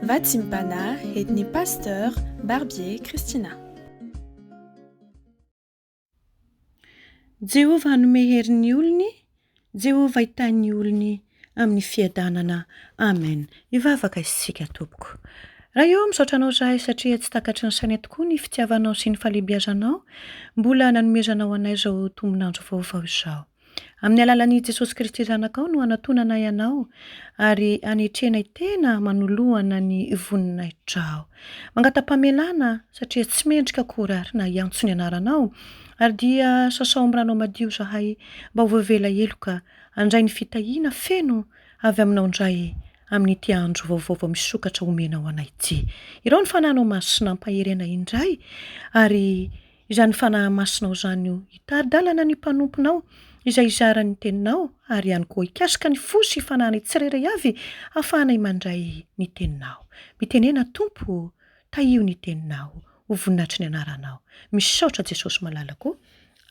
Vatsim-panahy entin'ny Pasteur Barbier Christina. Jehovah hanome hery ny olony, Jehovah hitahy ny olony amin'ny fiadanana. Amen. Hivavaka isika tompoko. Ray ô, misaotra anao izahay satria tsy takatry ny sainay tokoa ny fitiavanao sy ny fahalehibiazanao mbola nanomezanao anay izao tombon'andro vaovao izao. Amin'ny alalan'i Jesosy Kristy Zanakao no anatonanay Anao ary anetrenay tena manoloana ny voninahitrao. Mangata-pamelana satria tsy mendrika akory ary na hiantso ny anaranao ary dia sasao amin'ny ranao madio izahay mba ho voavela heloka handray ny fitahiana feno avy aminao indray amin'ity andro vaovao vao misokatra omenao anay ity. Irao ny Fanahinao Masina hampahery anay indray ary Izany Fanahy Masinao izany ho hitari-dalana ny mpanomponao izay hizara ny Teninao ary ihany koa hikasika ny fo sy fanahinay tsirairay avy hahafahanay mandray ny Teninao. Mitenena Tompo ô, tahio ny Teninao ho voninahitry ny Anaranao. Misaotra Jesosy malalako.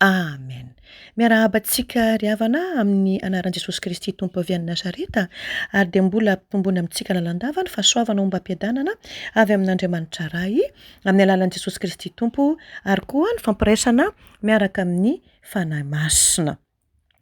Amen. Miarahaba antsika ry havana amin'ny anaran'i Jesosy Kristy Tompo avy any Nazareta ary dia mbola ampitomboina amintsika lalandava ny fahasoavana ombam-piadanana avy amin'Andriamanitra Ray amin'ny alalan'i Jesosy Kristy Tompo ary koa ny fampiraisana miaraka amin'ny Fanahy Masina.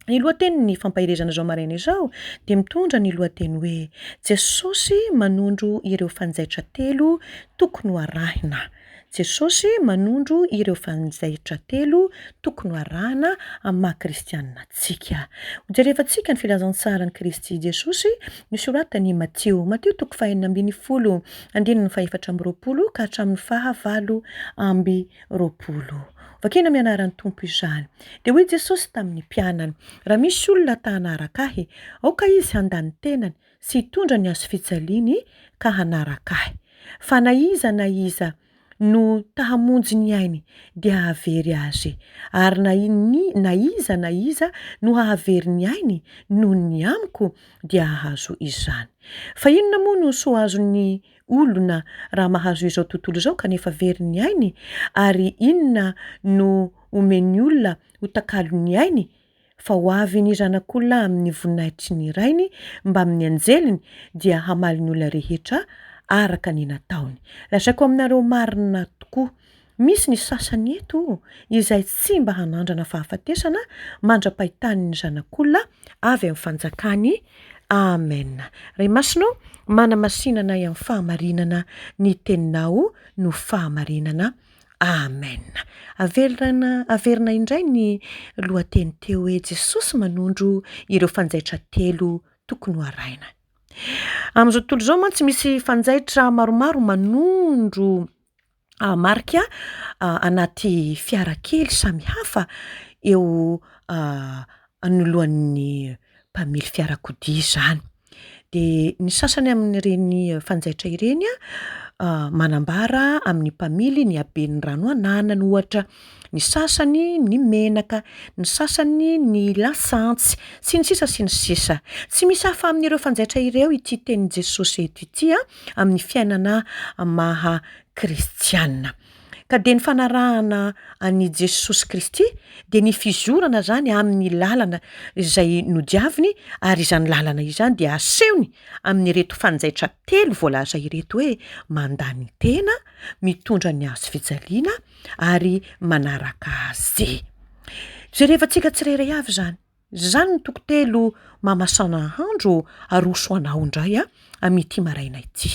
Ny lohatenin'ny fampaherezana izao maraina izao dia mitondra ny lohateny hoe Jesosy manondro ireo fanjaitra telo tokony ho arahina. Jesosy manondro ireo fanjaitra telo tokony ho arahina amin'ny maha kristianina antsika. Hojerevantsika ny filazantsaran'i Kristy Jesosy nosoratan'i Matio. Matio toko fahenina ambinifolo, andininy fahefatra amby roapolo ka hatramin'ny fahavalo amby roapolo. Vakina amin'ny anaran'ny Tompo izany. Dia hoy Jesosy tamin'ny mpianany, Raha misy olona ta hanaraka Ahy, aoka izy handà ny tenany sy hitondra ny hazofijaliany ka hanaraka Ahy. Fa na iza na iza no ta hamonjy ny ainy dia hahavery azy, ary na na iza na iza no hahavery ny ainy noho ny amiko dia hahazo izany. Fa inona moa no soa azon'ny olona raha mahazo izao tontolo izao kanefa very ny ainy? Ary inona no omen'ny olona ho takalon'ny ainy? Fa ho avy ny Zanak'olona amin'ny voninahitry ny Rainy mbamin'ny anjeliny dia hamaly ny olona rehetra araka ny nataony. Lazaiko aminareo marina tokoa, misy ny sasany eto izay tsy mba hanandrana fahafatesana mandra-pahitany ny Zanak'olona avy amin'ny fanjakany. Amen. Ray Masina ô, manamasina anay amin'ny fahamarinana, ny teninao no fahamarinana. Amen. Averina averina indray ny lohateny teo hoe Jesosy manondro ireo fanjaitra telo tokony ho arahina. Amin'izao tontolo izao mantsy misy fanjaitra maromaro manondro marika anaty fiara kely samihafa eo anoloan'ny mpamily fiarakodia izany. Dia ny sasany amin'ireny fanjaitra ireny manambara amin'ny mpamily ny haben'ny rano ananany ohatra, ny sasany ny menaka, ny sasany ny lasantsy, sy ny sisa sy ny sisa. Tsy misy hafa amin'ireo fanjaitra ireo ity tenin'i Jesosy eto ity amin'ny fiainana maha kristiana. Ka dia ny fanarahana an'i Jesosy Kristy dia ny fizorana izany amin'ny lalana izay nodiaviny ary izany lalana izany dia asehony amin'ireto fanjaitra telo voalaza ireto hoe mandà ny tena, mitondra ny hazo fijaliana ary manaraka Azy. Jerevantsika tsirairay avy izany. Izany ny toko telo mamasanahandro aroso anao indray amin'ity maraina ity.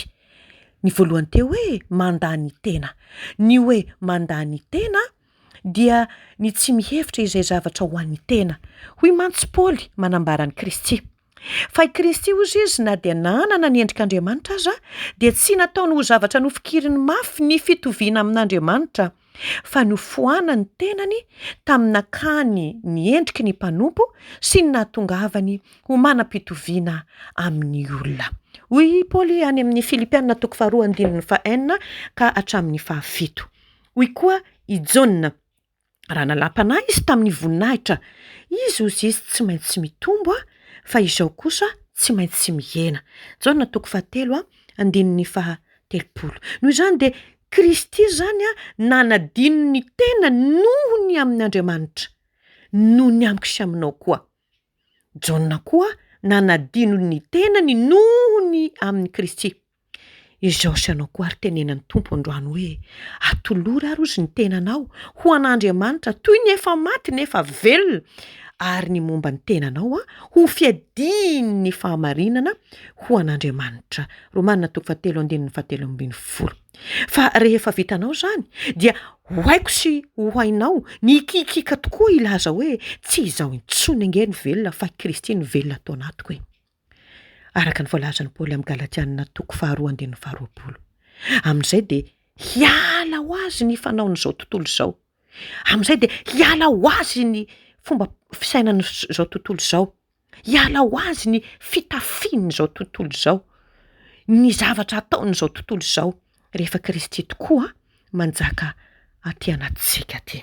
Ny voalohany teo hoe mandà ny tena. Ny hoe mandà ny tena dia ny tsy mihevitra izay zavatra ho an'ny tena. Hoy mantsy Paoly manambara an'i Kristy. Fa i Kristy hozy izy na dia nanana ny endrik'Andriamanitra aza dia tsy nataony ho zavatra nofikiriny mafy ny fitoviana amin'Andriamanitra fa nofoanany tenany tamin'ny nakany ny endriky ny mpanompo sy ny nahatongavany ho manam-pitoviana amin'ny olona. Hoy i Paoly any amin'ny Filipiana toko faharoa andininy fahenina ka hatramin'ny fahafito. Hoy koa i Jaona, Raha nalaim-panahy izy tamin'ny voninahitra, izy hozy izy tsy maintsy mitombo fa izao kosa tsy maintsy mihena. Jaona toko fahatelo andininy fahatelopolo. Noho izany dia Kristy izany nanadino ny tenany noho ny amin' Andriamanitra, noho ny amiko sy aminao koa. Jaona koa nanadino ny tenany noho ny amin'i Kristy. Izao sy anao koa ary tenenan'ny Tompo androany hoe, atolory ary ozy ny tenanao ho an'Andriamanitra toy ny efa maty nefa velona, ary ny momba ny tenanao ho fiadian'ny fahamarinana ho an'Andriamanitra. Romana toko fahatelo andininy fahatelo ambin'ny folo. Fa rehefa vitanao izany dia ho haiko sy ho hainao ny hikiakiaka tokoa hilaza hoe, tsy izaho intsony ange no velona fa Kristy no velona ato anatiko e. Araka ny voalazan'i Paoly amin'ny Galatianina toko faharoa andininy faharoapolo. Amin'izay dia hiala ho azy ny fanaon'izao tontolo izao. Amin'izay dia hiala ho azy ny fomba fisainan'izao tontolo izao. Hiala ho azy ny fitafian'izao tontolo izao. Ny zavatra ataon'izao tontolo izao. Rehefa Kristy tokoa manjaka aty anatintsika aty.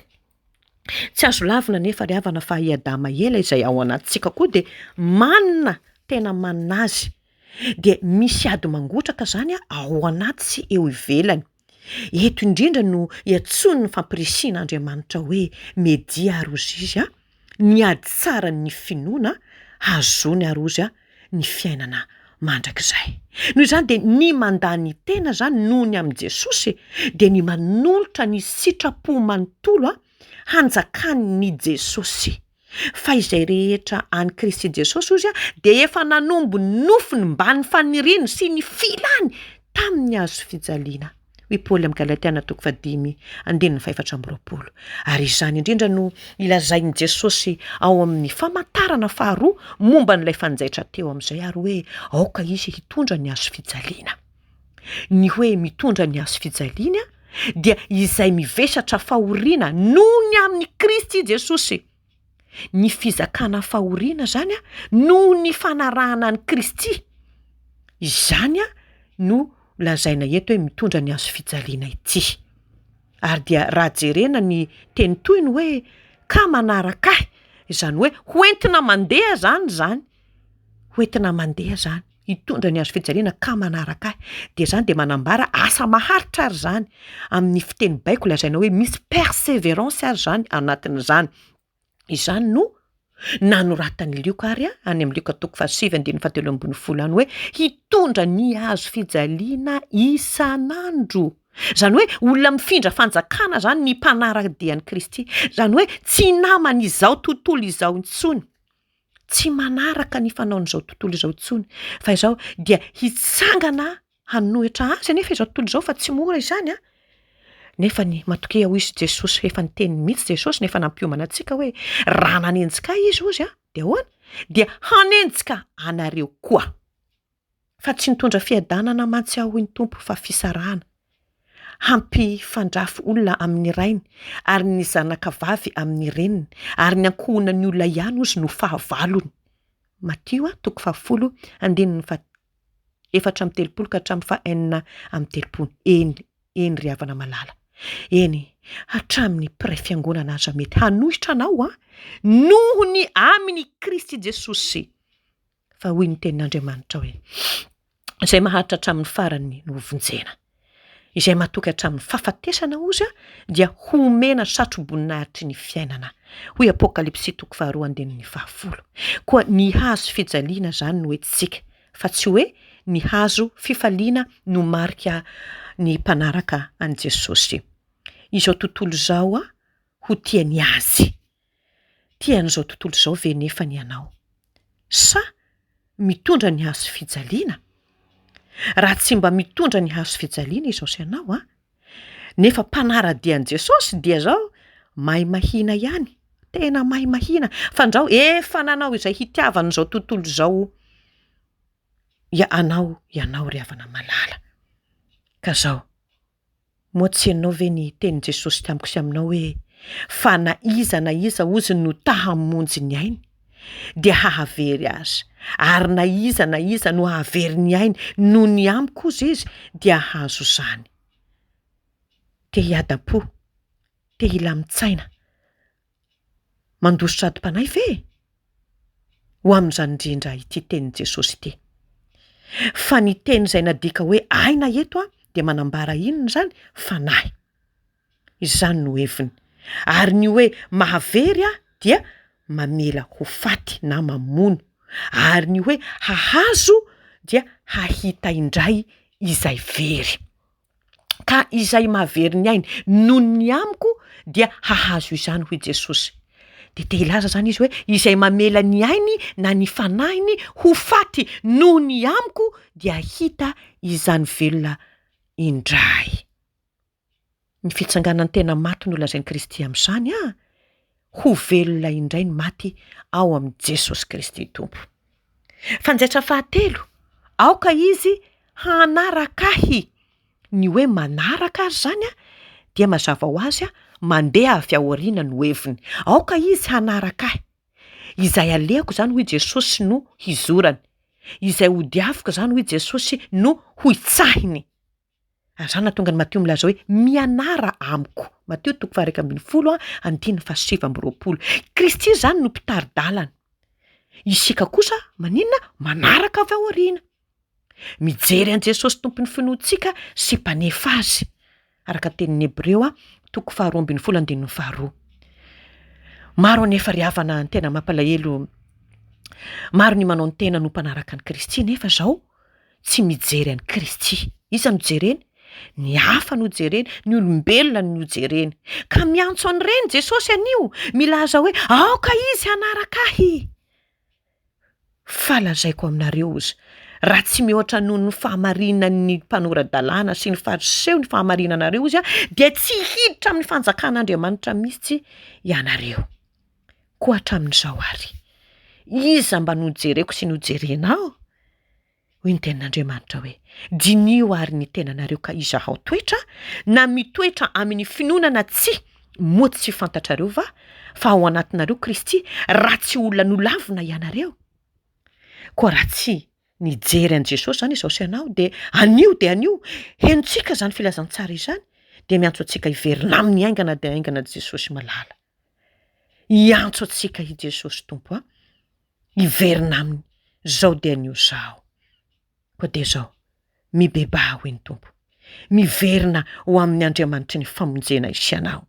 Tsy azo lavina anefa ry havana fa i Adama ela izay ao anatintsika koa dia manina, tena manina azy. Dia misy ady mangotraka izany ao anaty sy eo ivelany. Eto indrindra no iantsoan'ny fampirisihan'Andriamanitra hoe media ary hozy izy ny ady tsara ny finoana hahazoany ary hozy ny fiainana mandrakizay. Noho izany dia ny mandà ny tena izany noho ny amin'i Jesosy dia ny manolotra ny sitrapo manontolo hanjakan'i Jesosy. Fa izay rehetra an'i Kristy Jesosy hozy dia efa nanombo ny nofony mban'ny faniriany sy ny filany tamin'ny hazo fijaliana. Hoy Paoly amin'ny Galatiana toko fahadimy andininy fahefatra amby roapolo. Ary izany indrindra no ilazain'i Jesosy ao amin'ny famantarana faharoa momba an'ilay fanjaitra teo amin'izay ary hoe aoka izy hitondra ny hazo fijaliana. Ny hoe mitondra ny hazo fijaliana dia izay mivesatra fahoriana noho ny amin'i Kristy Jesosy. Ny fizakana fahoriana izany noho ny fanarahana an'i Kristy, izany no lazaina eto hoe mitondra ny hazo fijaliana ity. Ary dia raha jerena ny teny tohiny hoe ka manaraka ahy, izany hoe hoentina mandeha izany izany, hoentina mandeha izany. hitondra ny hazo fijaliana ka manaraka ahy, dia izany dia manambara asa maharitra ary izany, amin'ny fiteny baiko lazaina hoe misy perseverance ary izany anatin'izany, izany no nanoratan'i Lioka ary any amin'ny Lioka toko fahasivy andininy fahatelo ambin'ny folo any hoe hitondra ny hazo fijaliana isan'andro, izany hoe olona mifindra fanjakana izany ny mpanara-dia an'i Kristy, izany hoe tsy naman'izao tontolo izao intsony. tsy manaraka ny fanaon'izao tontolo izao intsony fa izao dia hitsangana hanohitra azy anefa izao tontolo izao fa tsy mora izany an! Nefa ny matokia hoy izy Jesosy efa niteny mihitsy Jesosy nefa nampiomana antsika hoe raha nanenjika ahy izy hozy an dia ahoana? Dia hanenjika anareo koa. Fa tsy nitondra fiadanana mantsy aho hoy ny Tompo fa fisarahana. Hampifandrafy olona amin'ny rainy ary ny zanaka vavy amin'ny reniny ary ny ankohonan'ny olona ihany hozy no fahavalony. Matio toko fahafolo andininy faha 34 ka hatramin'ny faha 36. Eny, eny ry havana malala. Eny, hatramin'ny mpiray fiangonana aza mety hanohitra anao an, noho ny amin'i Kristy Jesosy. Fa hoy ny tenin'Andriamanitra hoe, Izay maharitra hatramin'ny farany no hovonjena. Izay matoky hatramin'ny fahafatesana, hozy, dia homena satroboninahitry ny fiainana. Hoy Apokalypsy toko faharoa andininy fahafolo. Koa ny hazo fijaliana izany no entintsika, fa tsy hoe ny hazo fifaliana no marika ny mpanaraka an'i Jesosy. Izao tontolo izao ho tia ny azy. Tia an'izao tontolo izao ve nefa ny anao? Sa mitondra ny hazo fijaliana? Raha tsy mba mitondra ny hazo fijaliana izao sy ianao an, nefa mpanara-dia an'i Jesosy dia zao mahimahina ihany, tena mahimahina, fandrao efa nanao izay hitiavan'izao tontolo izao anao ianao ry havana malala. Ka zao. Moa tsy henonao ve ny tenin'i Jesosy tamiko sy aminao hoe, Fa na iza na iza hozy no ta hamonjy ny ainy, dia hahavery azy, ary na iza na iza no hahavery ny ainy noho ny amiko hozy izy, dia hahazo izany. Te hiadam-po, te hilamin-tsaina, Mandositra adim-panahy ve? Ho amin'izany indrindra ity tenin'i Jesosy ity. Fa ny teny izay nadika hoe aina eto dia manambara inona izany? Fanahy. Izany no heviny. Ary ny hoe mahavery dia mamela ho faty na mamono. Ary ny hoe hahazo dia hahita indray. izay very. Ka izay mahavery ny ainy noho ny amiko dia hahazo izany hoy Jesosy. De te hilaza zany izy hoe izay mamela ny ainy na ny fanahiny ho faty noho ny amiko dia hahita izany velona indray. Ny fitsanganan'ny tena maty no lazain'i Kristy amin'izany an! Ho velona indray ny maty ao amin'i Jesosy Kristy Tompo. Fanjaitra fahatelo, aoka izy hanaraka ahy. Ny hoe manaraka ary izany an, dia mazava ho azy an, mandeha avy ao aoriana no heviny. Aoka izy hanaraka ahy. Izay alehako izany hoy Jesosy no hizorany. Izay hodiaviko izany hoy Jesosy no hohitsahiny. Ary izany nahatonga an'i Matio milaza hoe, Mianara amiko. Matio toko faha-11 andininy faha-29. Kristy izany no mpitari-dalana. Isika kosa maninona? Manaraka avy ao aoriana. Mijery an'i Jesosy Tompon'ny finoantsika sy Mpanefa azy. Araka ny tenin'ny Hebreo toko faharoa ambin'ny folo andininy faharoa. Maro anefa ry havana ny tena mampalahelo, maro ny manao ny tenany ho mpanaraka an'i Kristy nefa izao tsy mijery an'i Kristy. Iza no jereny? Ny hafa no jereny, ny olombelona no jereny. Ka miantso an'ireny Jesosy anio, milaza hoe, aoka izy hanaraka ahy. Fa lazaiko aminareo ozy, raha tsy mihoatra noho ny fahamarinan'ny mpanora-dalàna sy ny Fariseo ny fahamarinanareo ozy, dia tsy hiditra amin'ny fanjakan'Andriamanitra mihitsy ianareo. Koa hatramin'izao àry, iza mba nojereko sy nojerenao? Hoy ny Tenin'Andriamanitra hoe, Diniho àry ny tenanareo ka izahao toetra, na mitoetra amin'ny finoana na tsia, moa tsy fantatrareo va fa ao anatinareo Kristy, raha tsy olona nolavina ianareo? Koa raha tsy nijery an'i Jesosy izany izaho sy ianao, dia anio dia anio, henontsika izany filazantsara izany, dia miantso antsika hiverina aminy haingana dia haingana Jesosy malala. Hiantso antsika i Jesosy Tompo a, hiverina aminy zao dia anio zaho. Koa dia zao, mibebaha hoy ny Tompo, miverina ho amin'ny Andriamanitry ny famonjena isianao,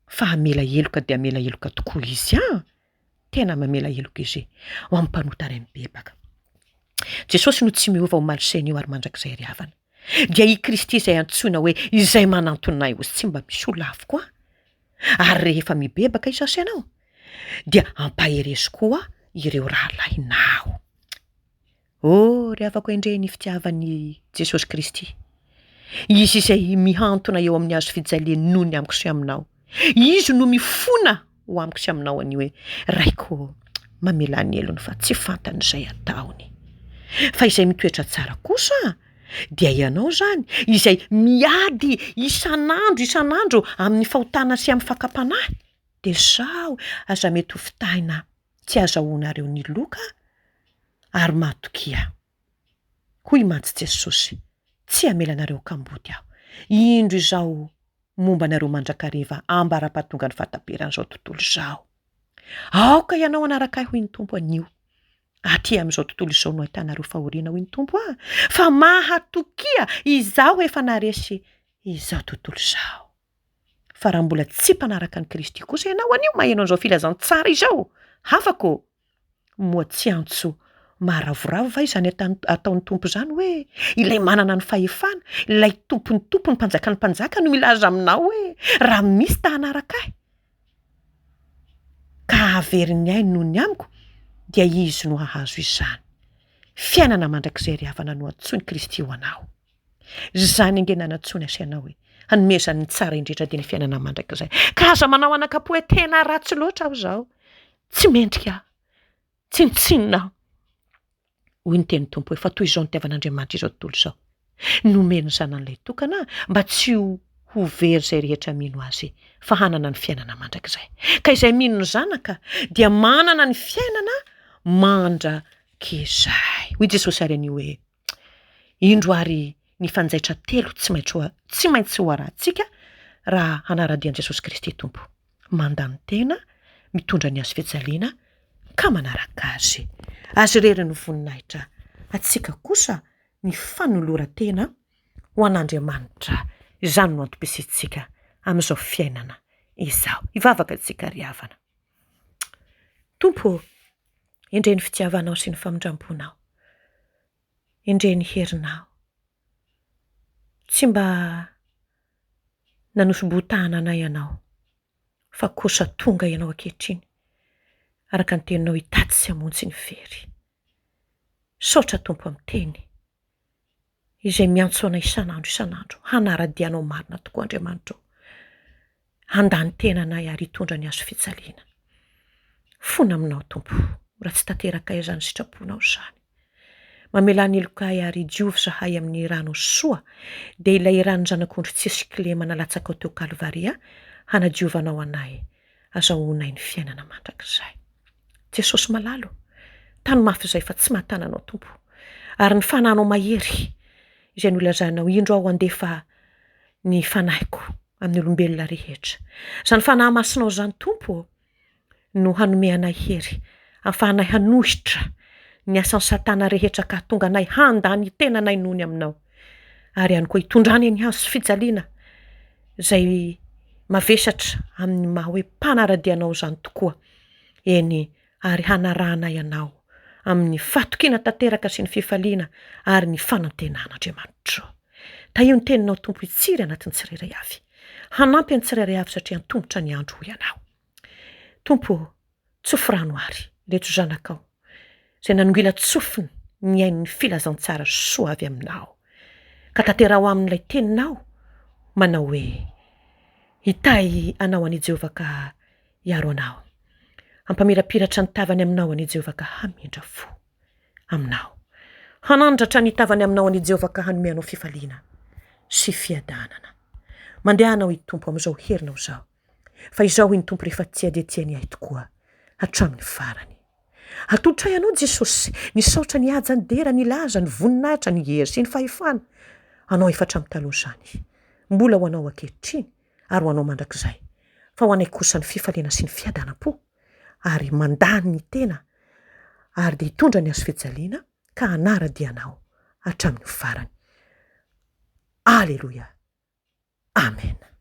fa hamela heloka dia hamela heloka tokoa Izy an! Tena mamela heloka Izy ho amin'ny mpanota iray mibebaka. Jesosy no tsy miova omaly sy anio ary mandrakizay ry havana. Dia i Kristy izay antsoina hoe izay manantona ahy hozy tsy mba misy olona avokoa. Ary rehefa mibebaka izaho sy ianao, dia ampaherezo koa ireo rahalahinao. Oh, ry havako endrey ny fitiavan'i Jesosy Kristy. Izy izay mihantona eo amin'ny hazo fijaliany noho ny amiko sy aminao. Izy no mifona ho amiko sy aminao anio hoe, Raiko ô, mamelà ny helony fa tsy fantany izay ataony. Fa izay mitoetra tsara kosa, Dia ianao izany, izay miady isan'andro isan'andro amin'ny fahotana sy amin'ny fakam-panahy, dia zao, aza mety ho fitahina tsy azahoanareo ny loka, ary matokia. Hoy mantsy Jesosy, Tsy hamela anareo kamboty Aho. Indro Izaho momba anareo mandrakariva ambara-pahatongan'ny fahataperan'izao tontolo izao. Aoka ianao hanaraka Ahy, hoy ny Tompo anio. Aty amin'izao tontolo izao no ahitanareo fahoriana, hoy ny Tompo a! Fa mahatokia, Izaho efa naharesy izao tontolo izao. Fa raha mbola tsy mpanaraka an'i Kristy kosa ianao anio maheno an'izao filazantsara izao, havako ô, moa tsy antso maharavoravo va izany ataon'ny Tompo izany hoe, ilay manana ny fahefana, ilay Tompon'ny tompo, ny Mpanjakan'ny mpanjaka no milaza aminao hoe, raha misy ta hanaraka ahy, ka hahavery ny ainy noho ny amiko, dia izy no hahazo izany. Fiainana mandrakizay ry havana no antsoin'i Kristy ho anao. Izany ange nanantsoiny azy anao e, hanomezany ny tsara indrindra dia ny fiainana mandrakizay. Ka aza manao anakam-po hoe tena ratsy loatra aho izao, tsy mendrika aho, tsinontsinona aho. Hoy ny tenin'ny Tompo hoe, fa toy izao nitiavan'Andriamanitra izao tontolo izao, nomeny ny Zanany lahitokana mba tsy ho very izay rehetra mino Azy, fa hanana ny fiainana mandrakizay. Ka izay mino ny Zanaka dia manana ny fiainana mandrakizay. Hoy Jesosy ary anio hoe, Indro ary ny fanjaitra telo tsy maintsy tsy maintsy ho arahantsika raha hanara-dia an'i Jesosy Kristy Tompo. Mandany tena, mitondra ny hazo fijaliana ka manaraka Azy. Azy irery ny voninahitra, antsika kosa ny fanoloran-tena ho an'Andriamanitra. Izany no antom-pisiantsika amin'izao fiainana izao. Hivavaka isika ry havana. Tompo ô, endrey ny fitiavanao sy ny famindram-ponao. Endrey ny herinao. Tsy mba nanoso-bohon-tanana anay Ianao, fa kosa tonga Ianao ankehitriny, araka ny Teninao hitady sy hamonjy ny very. Misaotra Tompo amin'ny Teny izay miantso anay isan'andro isan'andro hanara-dia Anao marina tokoa Andriamanitra ô. Handà ny tenanay ary hitondra ny hazo fijaliana. Fona aminao Tompo raha tsy tanterakay izany sitraponao izany. Mamelà ny helokay ary diovy izahay amin'ny ranao soa, dia ilay ran'ny Zanak'ondry tsisy kilema nalatsakao teo Kalvaria hanadiovanao anay, azahoanay ny fiainana mandrakizay. Jesosy malala ô, tano mafy izay fa tsy mahatana Anao Tompo, ary ny Fanahinao mahery izay nolazanao, indro aho handefa ny Fanahiko amin'ny olombelona rehetra. Izany Fanahy Masinao izany Tompo ô, no hanome anay hery ahafahanay hanohitra ny asan'i Satana rehetra ka hahatonga anay handà ny tenanay noho ny aminao, ary ihany koa hitondranay ny hazo fijaliana izay mavesatra amin'ny maha hoe mpanara-dia anao izany tokoa, eny, ary hanarahanay anao amin'ny fahatokiana tanteraka sy ny fifaliana ary ny fanantenana, Andriamanitro. Tahio ny teninao Tompo hitsiry anatin'ny tsirairay avy. Hanampy ny tsirairay avy satria antomotra ny andro hoy Ianao. Tompo ô, tsofy rano àry ireto zanakao izay nanongilan-tsofina nihaino ny filazantsara soa avy aminao, ka tanteraho aminy ilay teninao manao hoe, Hitahy anao anie Jehovah ka hiaro anao, hampamirapiratra ny tavany aminao anie Jehovah ka hamindra fo aminao, hanandratra ny tavany aminao anie Jehovah ka hanome anao fifaliana sy fiadanana. Mandehana hoy Tompo amin'izao herinao izao. Fa izao hoy ny Tompo rehefa tia dia tia ny ahy tokoa hatramin'ny farany. Atolotray anao Jesosy ny saotra ny haja ny dera ny laza ny voninahitra ny hery sy ny fahefana anao efa hatramin'ny taloha izany mbola ho anao ankehitriny ary ho anao mandrakizay fa ho anay kosa ny fifaliana sy ny fiadanam-po ary mandà ny tena ary dia hitondra ny hazo fijaliana ka hanara-dia anao hatramin'ny farany. Aleloia. Amen.